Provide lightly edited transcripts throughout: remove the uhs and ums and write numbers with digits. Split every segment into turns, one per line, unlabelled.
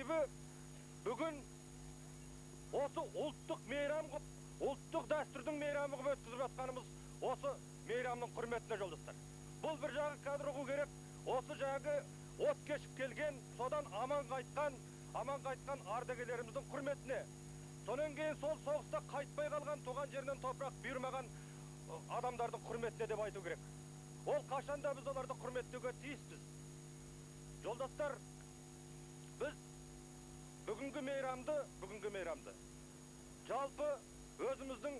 коллективі бүгін осы ұлттық мейрам қып, ұлттық дәстүрдің мейрамы қып өткізіп жатқанымыз осы мейрамның құрметіне, жолдастар. Бұл бір жағы кадр ұғу керек, осы жағы от кешіп келген, содан аман қайтқан ардагерлеріміздің құрметіне. Сонан кейін сол соғыста қайтпай қалған, туған жерінен топырақ бұйырмаған адамдардың құрметіне деп айту керек. Ол қашанда біз оларды құрметтеуге тиіспіз. Жолдастар, біз бүгінгі мейрамды жалпы өзіміздің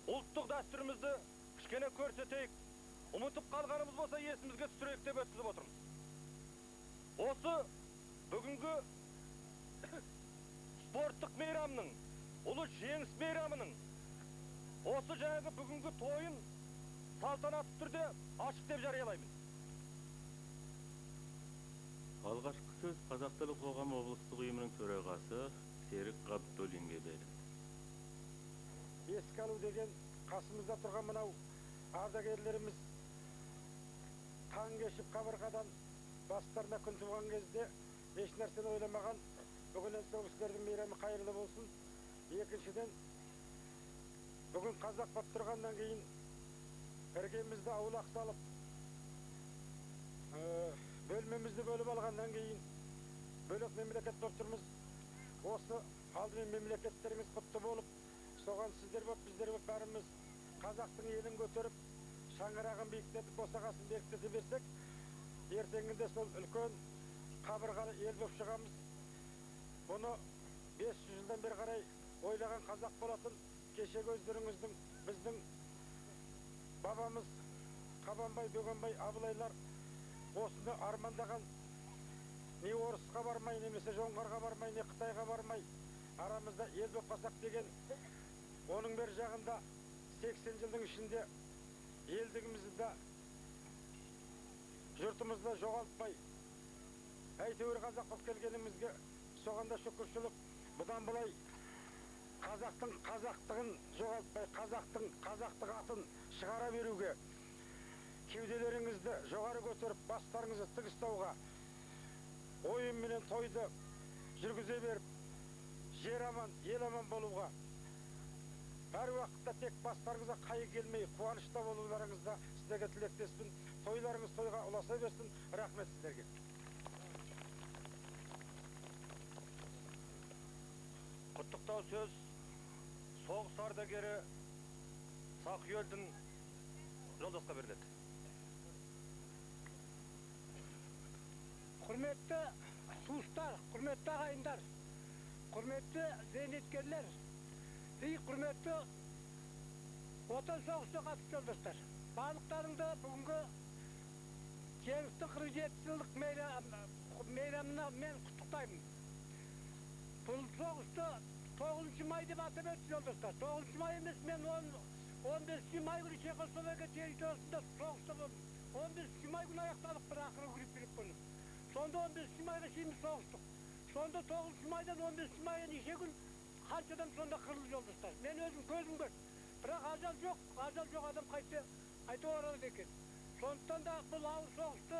ұлттық дәстүрімізді кішкене көрсетейік, ұмытып қалғанымыз болса есімізге түсірейік деп өткізіп отырмыз. Осы бүгінгі спорттық мейрамның, ұлы жеңіс мейрамының осы жаңағы бүгінгі тойын салтанатты түрде ашық деп жариялаймын.
Алғашқы сөз Қазақ тілі қоғамы облыстық ұйымының төрағасы Серік Ғабдуллинге берілді.
Еске алу деген қасымызда тұрған мынау ардагерлеріміз таң кешіп қабырғадан бастарына күн туған кезде еш нәрсені ойламаған. Бүгіннен соң сіздердің мейрамы қайырлы болсын. Екіншіден, бүгін қазақ болып тұрғаннан кейін іргемізді аулақ салып, бөлмемізді бөліп алғаннан кейін бөлек мемлекет болып тұрмыз. Осы алдымен мемлекеттеріңіз құтты болып, соған сіздер болып, біздер болып бәріміз қазақтың елін көтеріп, шаңырағын биіктетіп, босағасын бекітіп берсек, ертеңінде сол үлкен қабырғалы ел болып шығамыз. Бұны 500 жылдан бері қарай ойлаған қазақ болатын. Кешегі өздеріңіздің, біздің бабамыз Қабанбай, Бөгенбай, Абылайлар осыны армандаған. Не орысқа бармай, немесе жоңғарға бармай, не Қытайға бармай, арамызда ел болып қалсақ деген. Оның бер жағында 80 жылдың ішінде елдігімізді де, жұртымызды да жоғалтпай, әйтеуір қазақ болып келгенімізге соған да шүкіршілік. Бұдан былай қазақтың қазақтығын жоғалтпай, қазақтың қазақтық атын шығара беруге, кеуделеріңізді жоғары көтеріп, бастарыңызды тік ұстауға, ойын менен тойды жүргізе беріп, жер аман, ел аман болуға, әр уақытта тек бастарыңызға қайғы келмей, қуанышта болуларыңызда сіздерге тілектеспін. Тойларыңыз тойға ұласа берсін. Рахмет сіздерге.
Құттықтау сөз соғыс ардагері Сақиелдин жолдасқа беріледі.
Құрметті туыстар, құрметті ағайындар, құрметті зейнеткерлер, құрметті Отан соғысына қатысты жолдастар, барлықтарыңды бүгінгі жеңістің 47 жылдық мейрамына мен құттықтаймын. Бұл соғысты 9 май деп атап өтті жолдастар. 9 май емес, мен 15 май күні Чехословакия территориясында соғыста болдым. 15 май күні аяқтадық бір ақыры группировканы. Сонда 15 майға шейін соғыстық. Сонда 9 майдан 15 майға неше күн қанша адам сонда қырылды жолдастар. Мен өзім көзім көрді. Бірақ ажал жоқ, ажал жоқ адам қайтса қайта оралады екен. Сондықтан да бұл ауыр соғысты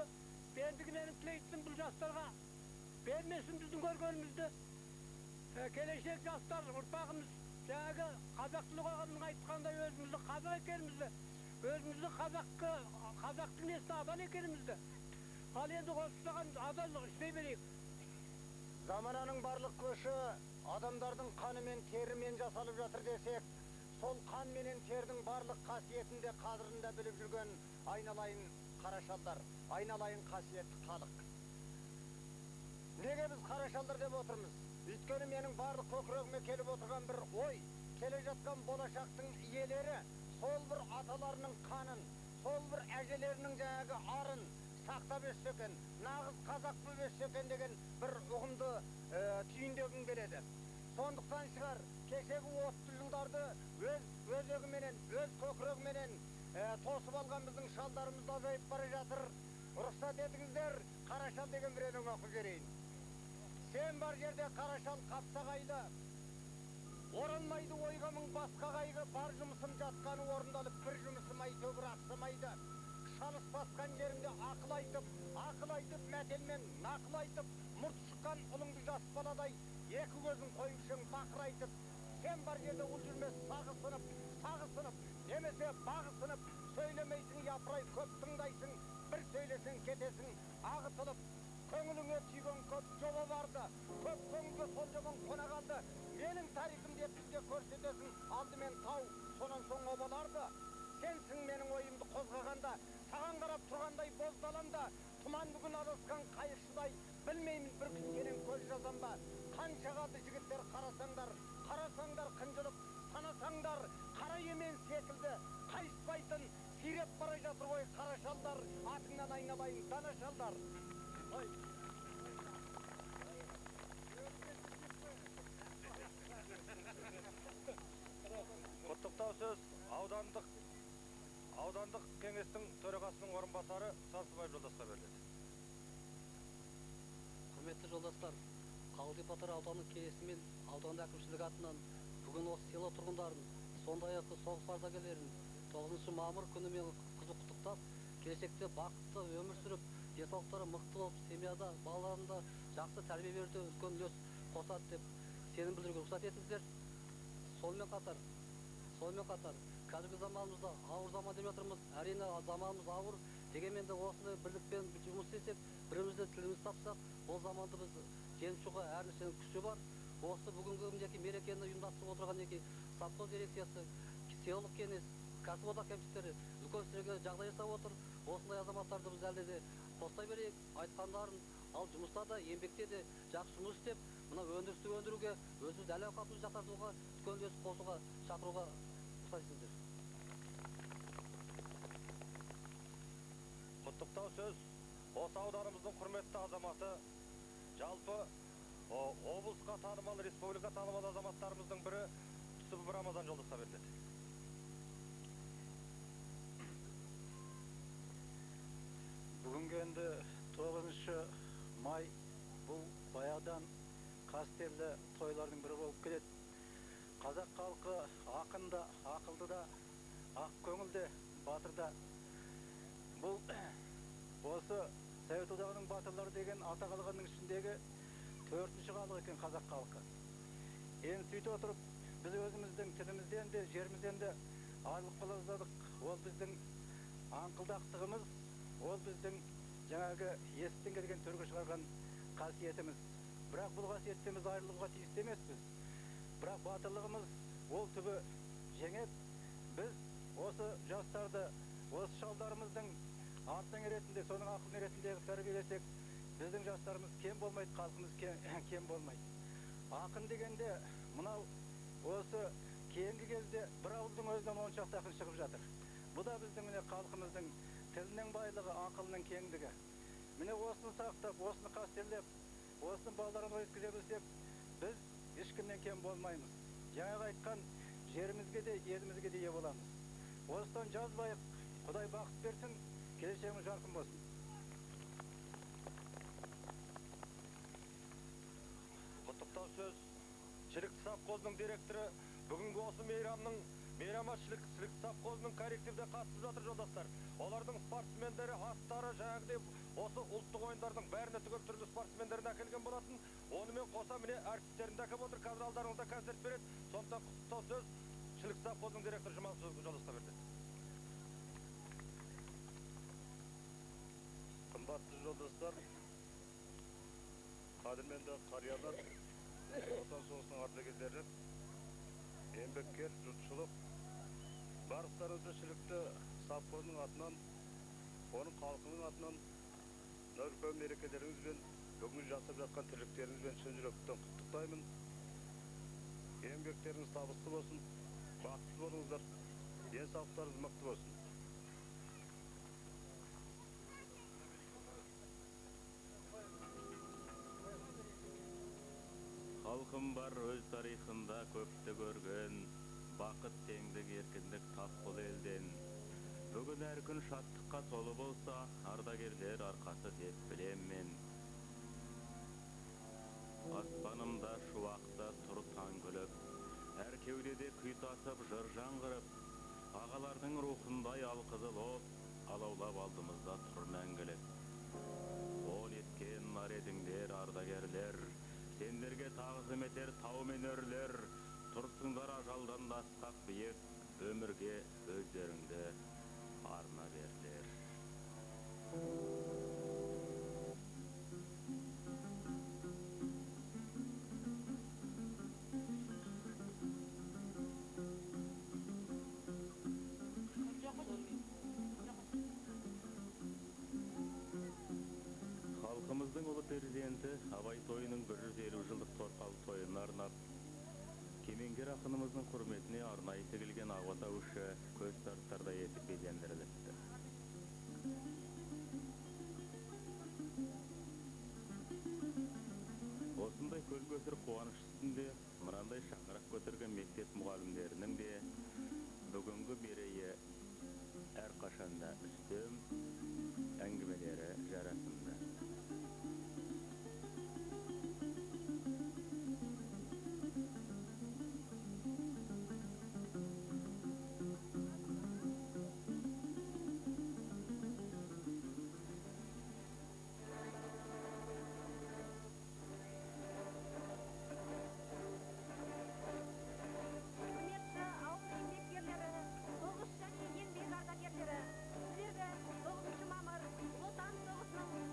ендігі менің тілейтінім бұл жастарға бермесін біздің көргенімізді. Келешек жастар, ұрпағымыз жаңағы қазақ тілі қоғамының айтқандай өзімізді қазақ екенімізді, өзімізді қазақтың несіне адал екенімізді. Ал енді осыған адал істей берейік.
Замананың барлық көші адамдардың қанымен, терімен жасалып жатыр десек, сол қан менен тердің барлық қасиетін де қадірін де біліп жүрген айналайын қарашалдар, айналайын қасиетті халық. Неге біз қарашалдар деп отырмыз? Өйткені менің барлық көкірегіме келіп отырған бір ой, келе жатқан болашақтың иелері сол бір аталарының қанын, сол бір әжелерінің жаңағы арын сақтап өссе екен, нағыз қазақ болып өссе екен деген бір ұғымды түйіндегім келеді. Сондықтан шығар, кешегі отты жылдарды өз өзегіменен, өз көкірегіменен тосып алған біздің шалдарымыз азайып бара жатыр. Рұқсат етіңіздер, Қарашал деген бір өлең оқып жіберейін. Сен бар жерде Қарашал қапсағайлы, оралмайды ойға мың басқа қайғы, бар жұмысым жатқаны орындалып, бір жұмысым әйтеуір ақсамайды. Шалыс басқан жерімде ақыл айтып, ақыл айтып, мәтелмен нақыл айтып, мұрт шыққан ұлы Жас баладай екі көзін қойып бақырайтып, сен бар жерде ұл жүрмес сағы сынып, сағы сынып, немесе бағы сынып, сөйлемейсің, япырай көп тыңдайсың, бір сөйлесең кетесің, ағытылып, көңіліңе түйген көп жоба барды, көп көңілге сол жобаң қона қалды, менің тарихым деп бізге көрсетесің, алдымен тау, сонан соң обаларды. Сенсің менің ойымды қозғағанда, саған қарап тұрғандай боз даламда, тұман бүгін адасқан қайықшыдай, білмеймін бір күн сенен көз жазам ба? Қанша қалды жігіттер қарасаңдар, қарасаңдар қынжылып, санасаңдар, қара емен секілді, қайыспайтын, сиреп бара жатыр ғой қара шалдар, атыңнан айналайын дана шалдар.
Құттықтау сөз аудандық кеңестің төрағасының орынбасары Сансызбаев жолдасқа беріледі.
Құрметті жолдастар, Қалдип Батыр аудандық кеңесі мен аудандық әкімшілік атынан бүгін осы село тұрғындарын, сондай-ақ соғыс ардагерлерін 9 мамыр күнімен қызу құттықтап, келешекте бақытты өмір сүріп, денсаулықтары мықты болып, семьяда, балаларында жақсы тәрбие беруде үлкен үлес қосады деп сенім білдіруге рұқсат етіңіздер. Сонымен қатар, қазіргі заманымызда ауыр заман деп жатырмыз. Әрине, заманымыз ауыр, дегенмен де осындай бірлікпен жұмыс істесек, бірімізді тілімізді тапсақ, ол заманды біз жеңіп шығуға әр нәрсенің күші бар. Осы бүгінгі мінекей мерекені ұйымдастырып отырған мінекей совхоз дирекциясы, селолық кеңес, кәсіподақ кемшіліктері үлкен сіздерге жағдай жасап отыр. Осындай азаматтарды біз әлде де қостай берейік, айтқандарын, ал жұмыста да, еңбекте де жақсы жұмыс істеп, мына өндірісті өндіруге, өзімізді әл ауқатымызды жақсартуға, үлкен үлес қосуға, шақыруға рұқсат етіңіздер.
Құттықтау сөз осы ауданымыздың құрметті азаматы, жалпы облысқа танымал, республика танымал азаматтарымыздың бірі Түсіпов Рамазан жолдасқа беріледі.
Бүгінгі енді 9 май бұл баяғыдан қастерлі тойлардың бірі болып келеді. Қазақ халқы ақын да, ақылды да, ақ көңіл де, батыр да. Бұл осы Совет Одағының батырлары деген атақ алғанның ішіндегі 4-ші халық екен қазақ халқы. Енді сөйтіп отырып, біз өзіміздің тілімізден де, жерімізден де айырылып қала жаздадық. Ол біздің аңқылдақтығымыз, ол біздің жаңағы есіктен келген төрге шығарған қасиетіміз. Бірақ бұл қасиеттен біз айырылуға тиісті емеспіз. Бірақ батырлығымыз ол түбі жеңеді. Біз осы жастарды, осы шалдарымыздың артын ретінде, соның ақылын ретінде тәрбиелесек, біздің жастарымыз кем болмайды, халқымыз кем болмайды. Ақын дегенде мынау осы кейінгі кезде бір ауылдың өзінен 10 шақты ақын шығып жатыр. Бұл да біздің міне халқымыздың тілінің байлығы, ақылының кеңдігі. Міне осыны сақтап, осыны қастерлеп, осыны балаларымызға жеткізе білсек, біз ешкімнен кем болмаймыз. Жаңағы айтқан жерімізге де, елімізге де ие боламыз. Осыдан жазбайық, Құдай бақыт берсін, келешегіміз жарқын болсын.
Құттықтау сөз Шілікті совхозының директоры, бүгінгі осы мейрамның мейрамға Шілікті совхозының коллективде қатысып жатыр жолдастар. Олардың спортсмендері, аттары, жаңағыдай осы ұлттық ойындардың бәріне түгел түрлі спортсмендерін әкелген болатын. Онымен қоса міне әртістерін де әкеліп отыр. Қазір алдарыңызда концерт береді. Сондықтан құттықтау сөз Шілікті совхозының директоры Жұман жолдасқа беріледі.
Қымбатты жолдастар, қадірменді қариялар, Отан соғысының ардагерлері, еңбеккер жұртшылық, барлықтарыңызды Шілікті совхозының атынан, оның халқының атынан үлкен мерекелеріңізбен, бүгінгі жасап жатқан тірліктеріңізбен шын жүректен құттықтаймын. Еңбектеріңіз табысты болсын, бақытты болыңыздар, денсаулықтарыңыз мықты болсын.
Халқым бар өз тарихында көпті көрген, бақыт, теңдік, еркіндік тап бұл елден. Бүгін әр күн шаттыққа толы болса, ардагерлер арқасы деп білем мен. Аспанымда шуақты тұр таң күліп, әр кеудеде күй тасып жыр жаңғырып, ағалардың рухындай алқызыл от, алаулап алдымызда тұр мәңгілік. О неткен нар едіңдер ардагерлер, Тағзым етер тау мен өрлер, тұрсыңдар ажалдан да асқақ биік, өмірге өздеріңді арнап ерлер. Халқымыздың ұлы перзенті Абай тойының 150 жылдық торқалы тойына арнап, кемеңгер ақынымыздың құрметіне арнайы тігілген ақ отау іші көз тартардай етіп безендіріліпті. Осындай көл көсір қуаныш үстінде мынандай шаңырақ көтерген мектеп мұғалімдерінің де бүгінгі мерейі әрқашанда үстем, әңгімелері жарасымды.
Құрметті ауыл еңбеккерлері, соғыс және еңбек ардагерлері, сіздерді 9 мамыр Ұлы Отан соғысының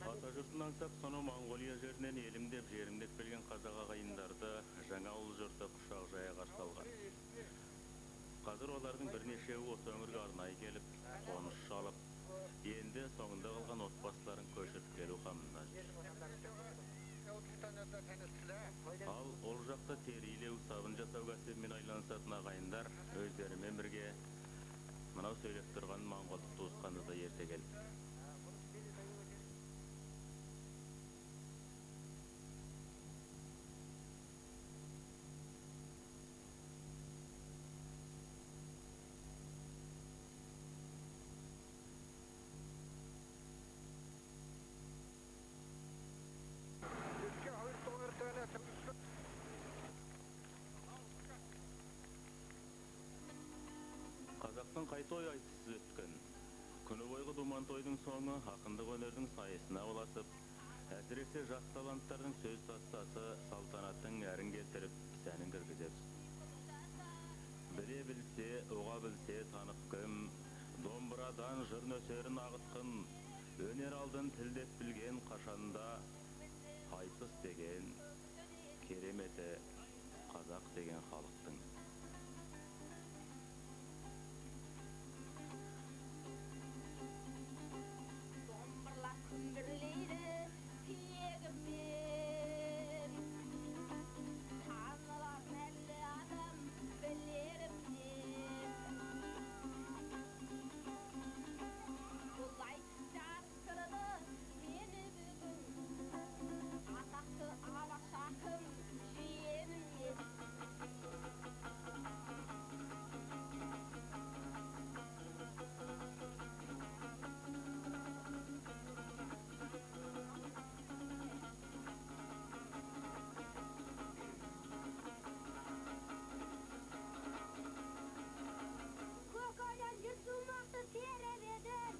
Ата жұртын аңсап, сонау Моңғолия жерінен елім деп, жерім деп келген қазақ ағайындарды жаңа ауыл жұрты құшақ жая қарсы алған. Қазір олардың бірнешеуі осы өңірге арнайы келіп, қоныс шалып, енді соңында қалған отбасыларын көшіріп келу қамында жүр. Ал ол жақта тері илеу, сабын жасау кәсібімен айланысатын ағайындар өздерімен бірге мынау сөйлеп тұрған моңғолдық туысқанды да ерте келіпті. Қазақтың қай тойы айтыссыз өткен? Күні бойғы думан тойдың соңы ақындық өнердің сайысына ұласып, әсіресе жас таланттардың сөз тастасы салтанаттың нәрін келтіріп, сәнін кіргізе түсті. Біле білсе, ұға білсе танып кім, домбырадан жыр нөсерін ағытқын, өнер алдын тілдеп білген қашанда айтыс деген кереметі қазақ деген халықтың.
Күмбірлейді киегіммен, танылар мәнді адам білерімнен. Бұл айтыс жарыстырды мені бүгін, атақты Алаш ақын жиеніммен. Көкөден жүз сумақты теріп едім.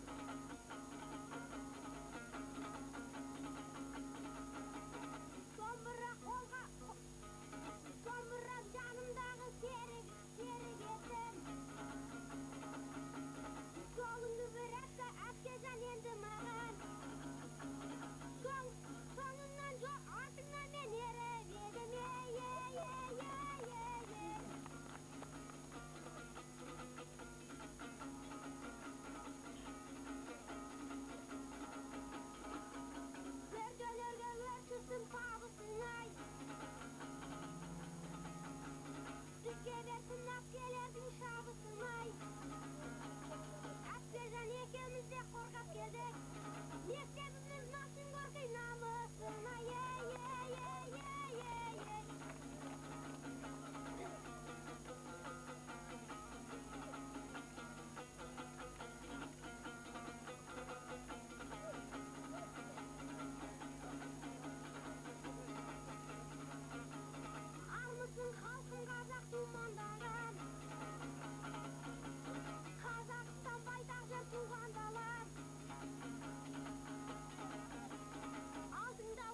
Домбыра қолға, домбырам жанымдағы серік, серік едім. Жолыңды бір әпке, әпкежан енді маған. Соңымнан жоқ, артыңнан мен еріп едім, ей, ей, ей, ей, ей, ей. Зерделерге өршісін табысың ай. Бізге берсін әпкелердің шабысын ай. Әпкежан екеуміз де қорғап келдік. Мектебіміз Максим Горький намысын ай, ей, ей, ей, ей, ей, ей. Армысың халқым қазақ думандаған. Қазақстан байтақ жер туған далам. Алдыңда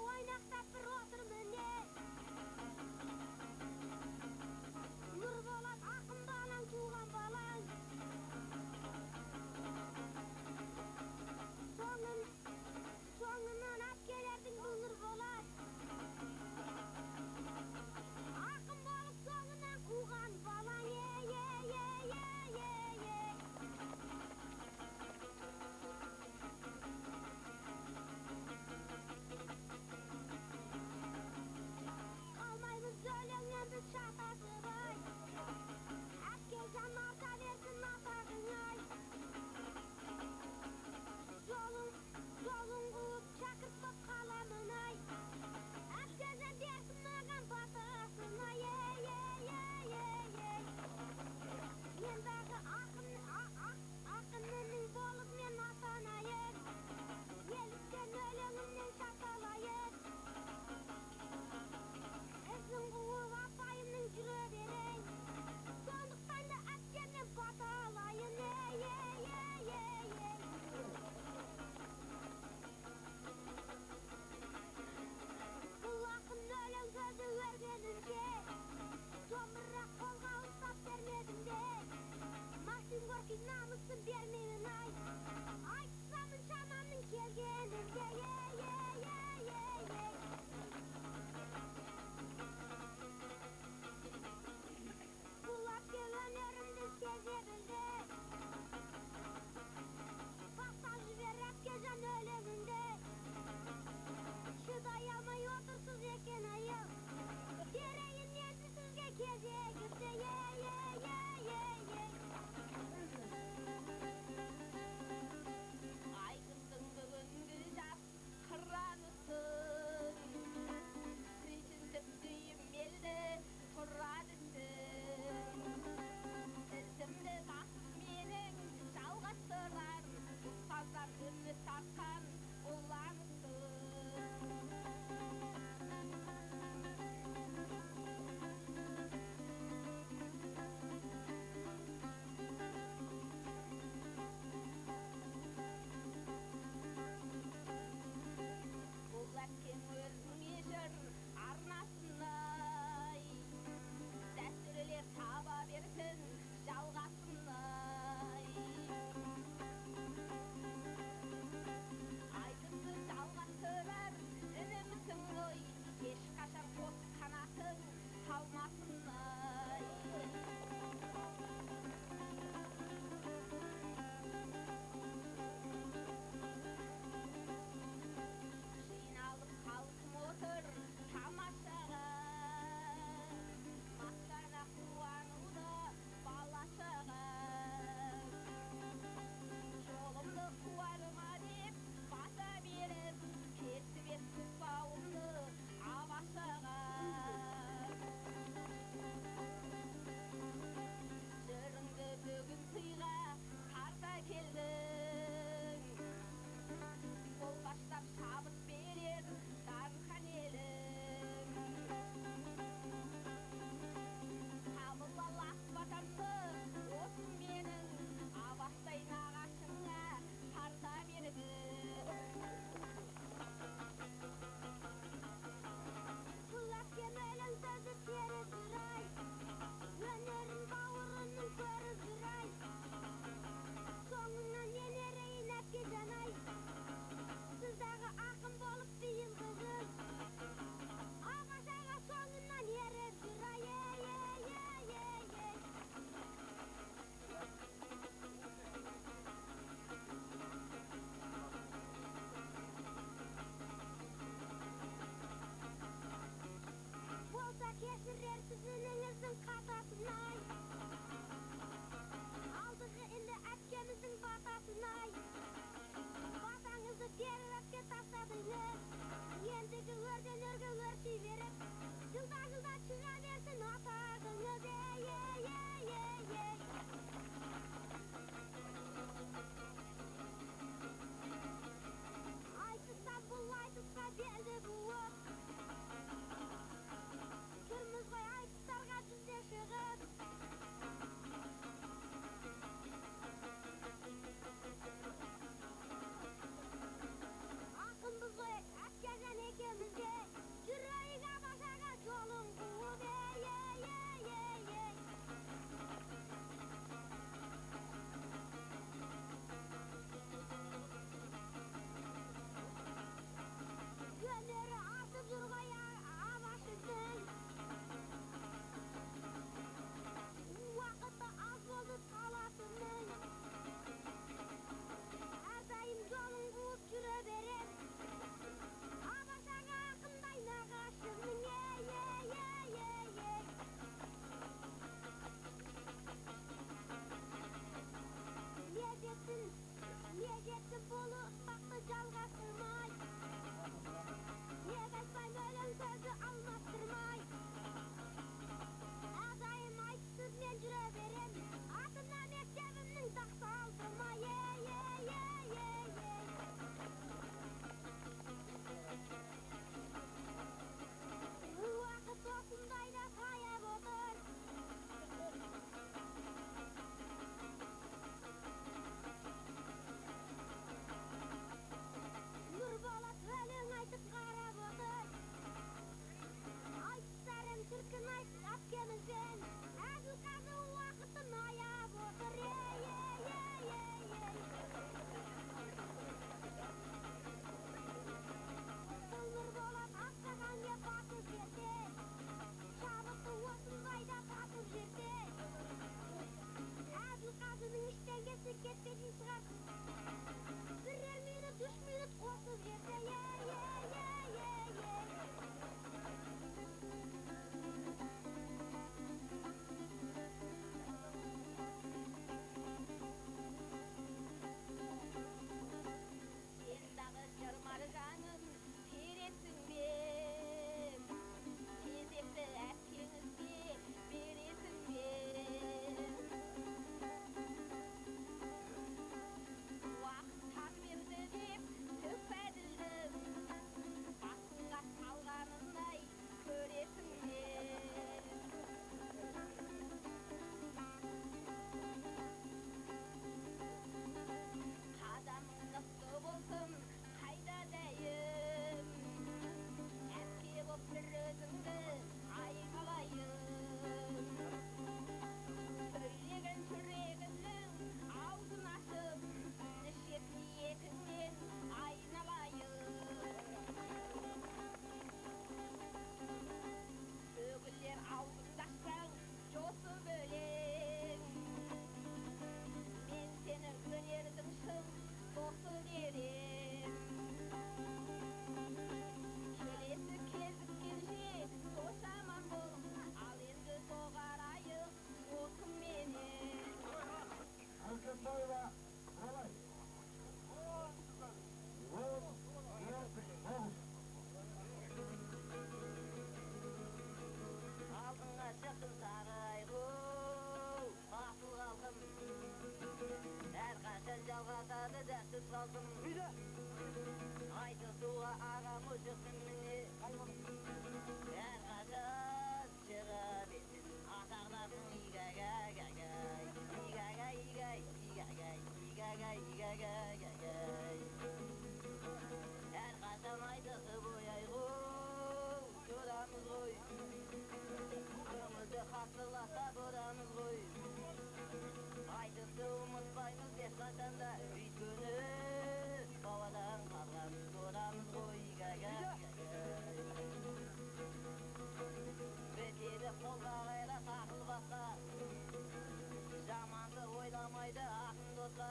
Жарамайды ақын досқа.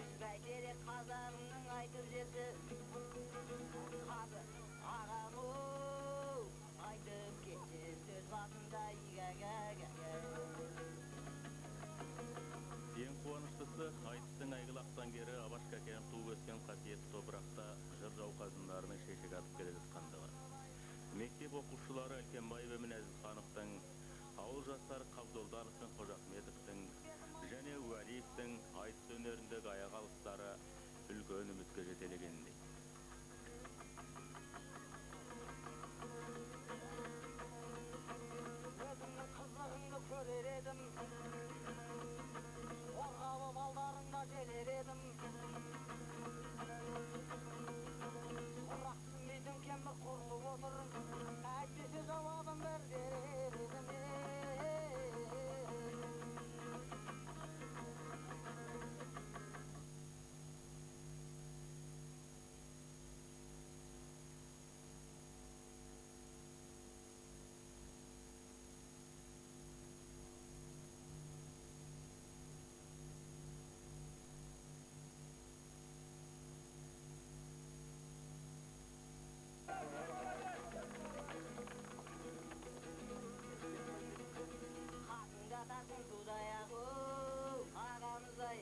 Үш бәйтерек қазағымның айтып жерсі. Қазы ағам оу, айтып кетсе сөз басында игәгә-гә.
Ең қуаныштысы, айтыстың әйгілі ақтангері Абаш Кәкенов туып өскен қасиетті топырақта жыр жауқазындарының шешек атып келе жатқандығы. Мектеп оқушылары Әлкенбаев мен Әзізхановтың, ауыл жастары Қабдолданов пен Қожахметовтің және Уәлиевтің айтыс өнеріндегі аяқ алыстары үлкен үмітке жетелегендей.
Өзіңнің қызығыңды көрер едім, қорғауы балдарыңда желер едім. Сұрақ түсінбейтін кемпір құртып отыр, әйтпесе жауабын бір берер едім.
Қатынға тартын судай оу, ағамыз-ай.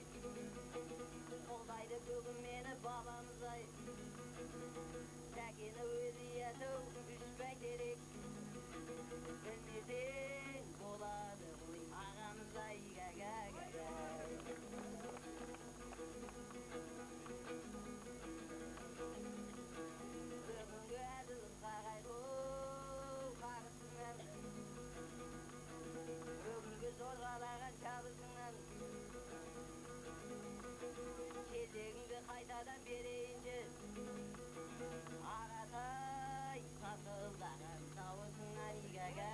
Қолдайды бүгін мені бабамыз-ай. Сәкені өзі яту, үш бәйтерек. Білмесең болады ғой ағамыз-ай, гә-гә-гә-гә. Бүгінгі әзіл ысқақ-ай, оу, қарысыңнан. Бүгінгі жорғалаған шабысыңнан. Кезегіңді қайтадан берейінші. Ағатай, сақылдаған дауысыңнан игәгә-гә.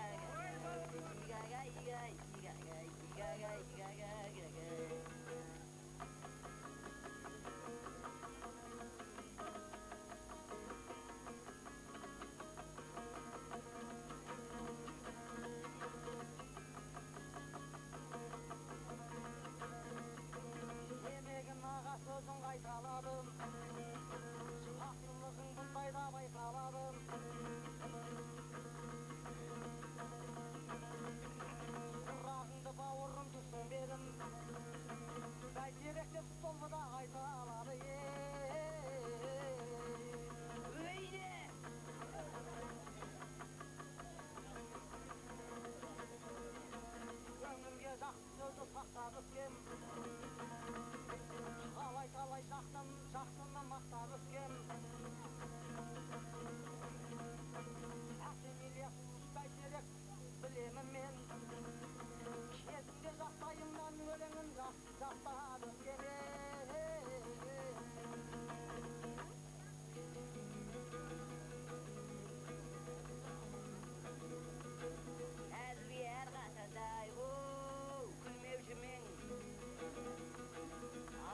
Игәгә-игә, игәгә, игәгә, игәгә-гә-гә.
Демегін аға сөзін қайталадым, жақсылығың бұндайда байқаладым. Сұрағыңды бауырым түсінбедім, бәйтерек деп столбыда айта алады.
Өйде!
Көңілге жақсы сөзді сақтап өскен, талай-талай жақсыны мақтап өскен. Әсем Ильясов үш бәйтерек білемін мен. Кезінде жастайымнан өлеңін жаттап өскен.
Әзілге әрқашандай, оу, күлмеуші мен.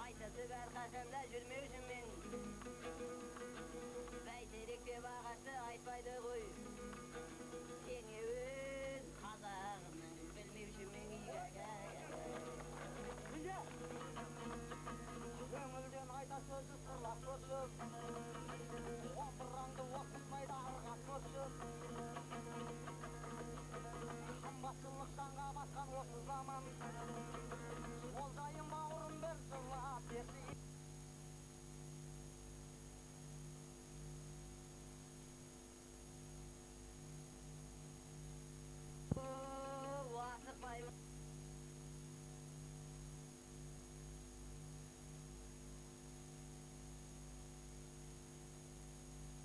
Айтысып әрқашанда жүрмеуші мен. Бәйтерек деп ағашты айтпайды ғой. Теңеуін қазағымның білмеуші мен, игәгә-гә.
Міне, көңілден айта сөзді сырлап көрші, домбыраңды отқызбайды ырғап көрші. Қымбатшылық жанға батқан осы заман, сол жайын бауырым бір жырлап берші.
Оу, асықпаймын.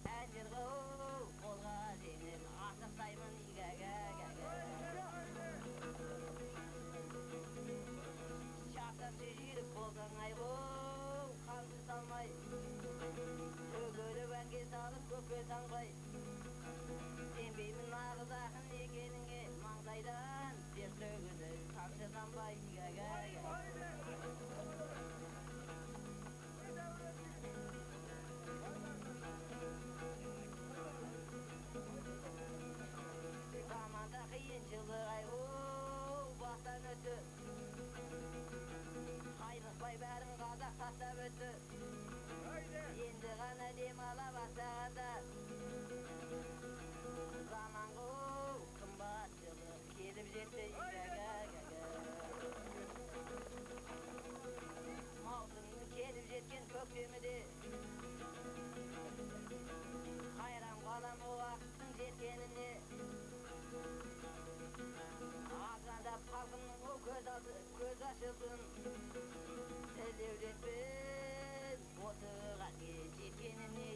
Ән жырға оу, қолға жеңіл асықтаймын, игәгә-гә-гә. Шапшаң жүйрік болсаң ай оу, қамшы салмай. Төгіліп әнге салып көкке таңбай. Сенбеймін нағыз ақын екеніңе, маңдайдан тер төгіліп тамшы тамбай, игәгә-гә. Заманда қиыншылық ай оу, бастан өтті. Қаймықпай бәрін қазақ тастап өтті. Енді ғана демала бастағанда заман ғой, қымбатшылық келіп жетті. Маусымның келіп жеткен көктемі де қайран қалам уақыттың жеткеніне. Азандап халқымның көз ашылсын, тілеулеспен осы халге жеткеніне.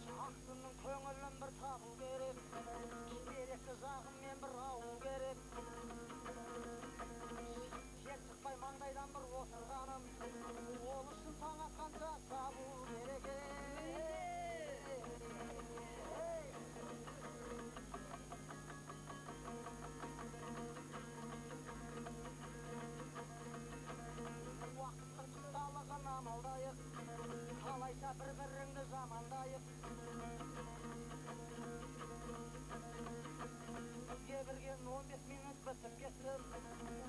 Жақсының көңілін бір табу керек, керекті жағымен бір алу керек. Жер шықпай маңдайдан бір отырғаным, ол үшін таң атқанша шабу керек. Уақыттың қысқалығын амалдайық, қалайша бір-біріңді жамандайық. Бізге берген 15 минут бітіп кетті,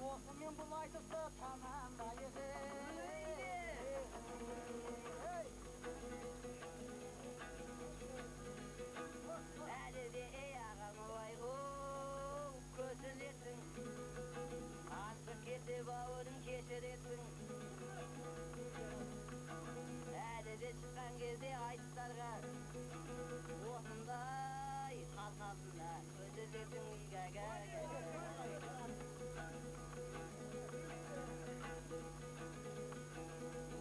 осымен бұл айтысты тамамдайық.
Әлі де ей ағам, ойғу көсілесің, асып кетсе бауырым кешіресің. Әлі де шыққан кезде айтыстарға осындай халық алдында көсілесің.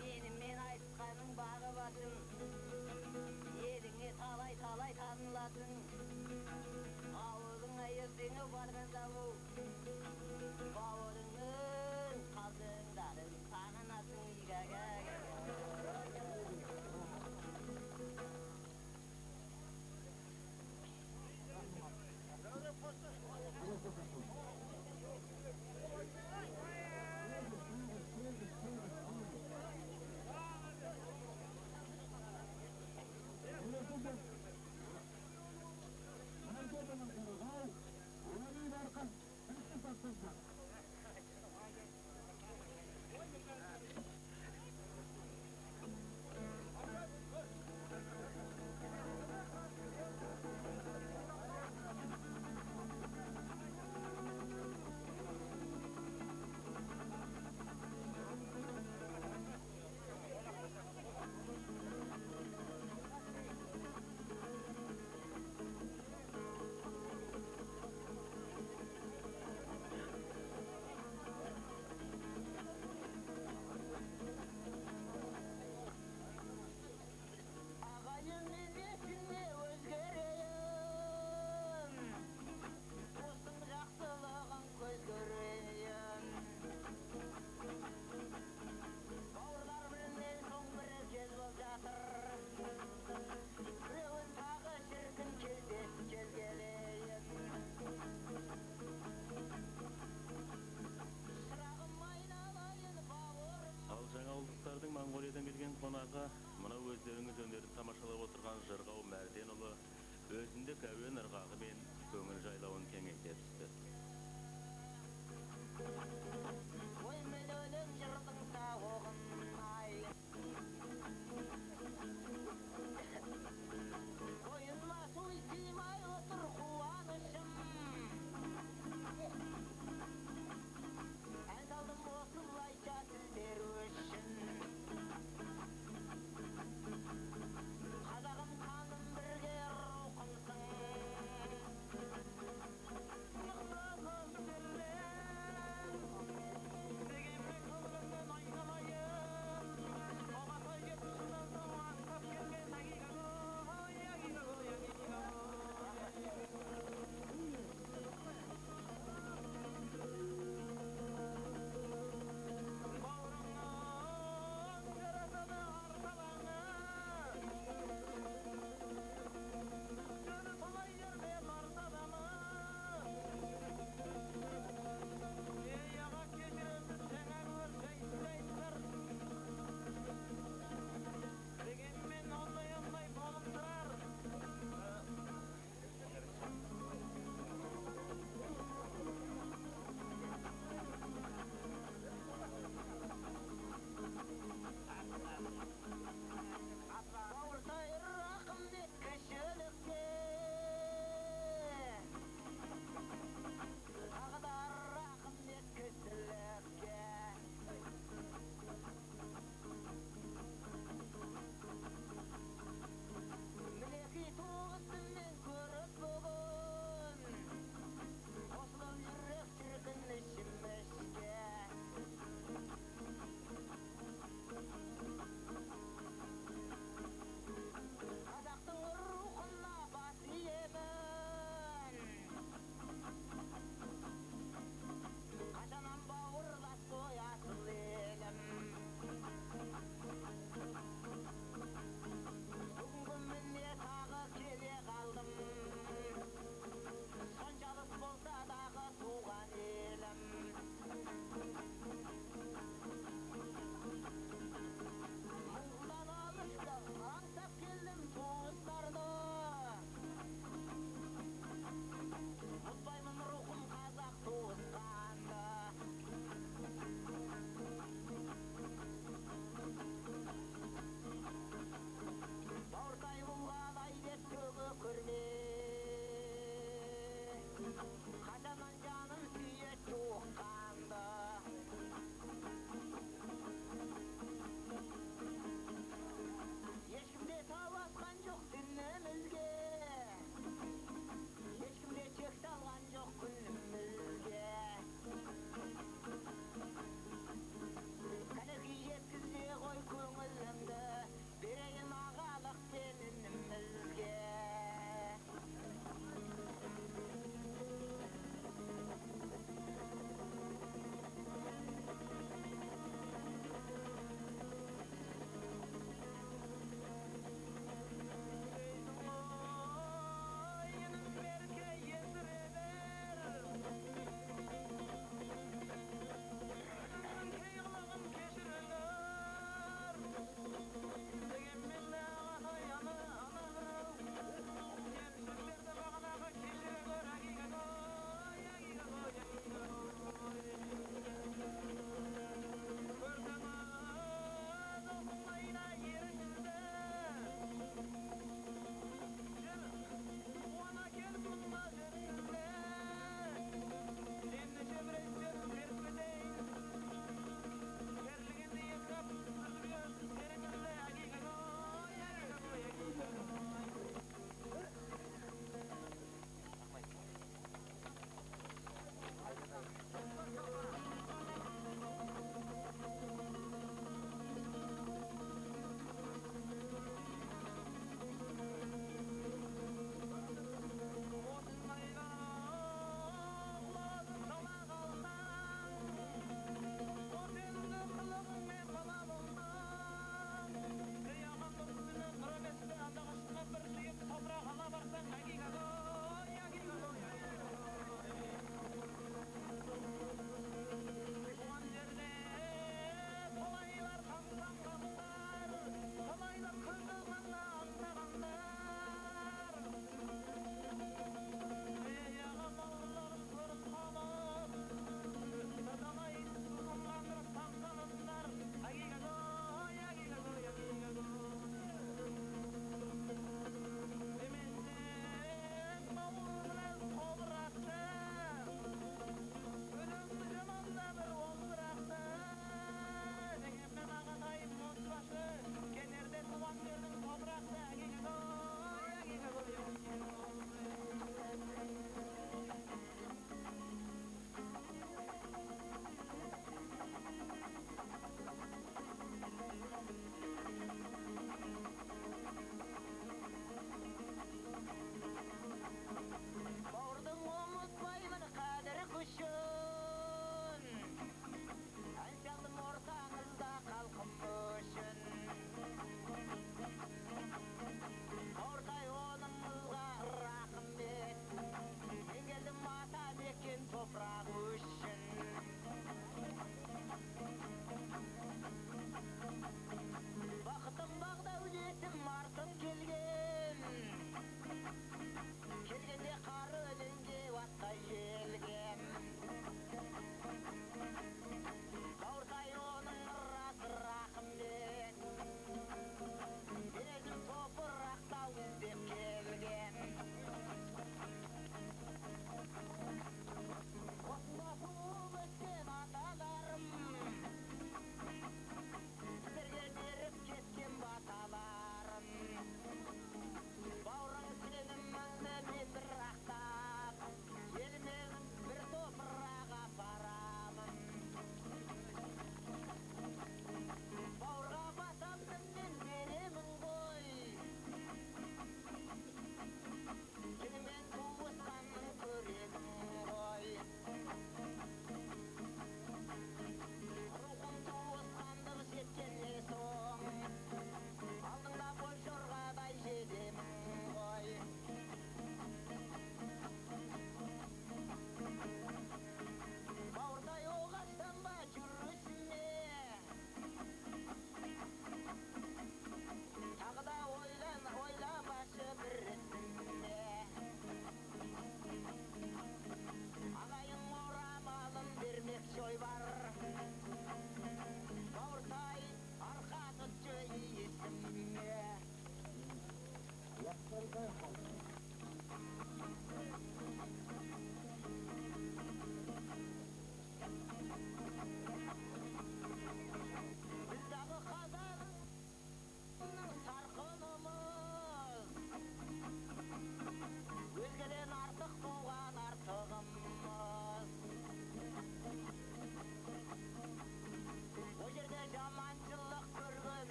Менімен айтысқаның бағы басым, еліңе талай-талай таныласың. Ауылыңа ертеңі барғанда бұл бауырыңның қалжыңдарын сағынасың.
Ағайын, мен есіңе өзгерейін, туыстың жақсылығын көз көрейін. Бауырлар бірінен соң бірі кез болып жатыр, біреуін тағы шіркін келбет келгелейін. Шырағым, айналайын бауырым.
Ал жаңауылдықтардың Моңғолиядан келген қонағы, мынау өздеріңіз өнерін тамашалап отырған Жырғау Мәрденұлы өзіндік әуен ырғағымен көңіл жайлауын кеңейте түсті.
Ой, мен өлең жырдың сауығын ай, қойныма су сыймай отыр қуанышым. Ән салдым осылайша сіздер үшін. Қазағым, қаным бірге рухымсың. Мықты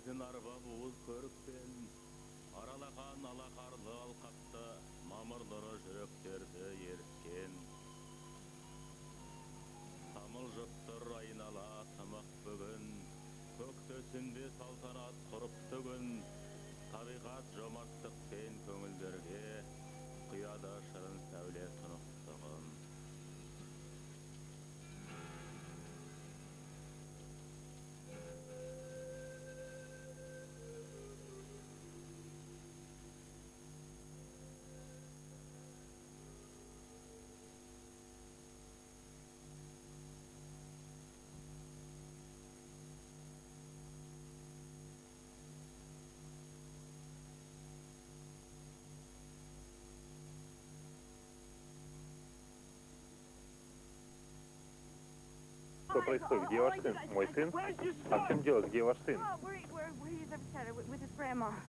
Елсін арбап уыз көрікпен, аралаған алақарлы алқапты, мамыр нұры жүректерді еріткен. Тамылжып тұр айнала тымық бүгін, көк төсінде салтанат құрыпты күн, табиғат жомарттықпен көңілдерге құяды шырын сәуле тұнықтығын.
Что происходит? Где ваш сын? Мой сын? А в чем дело? Где ваш сын?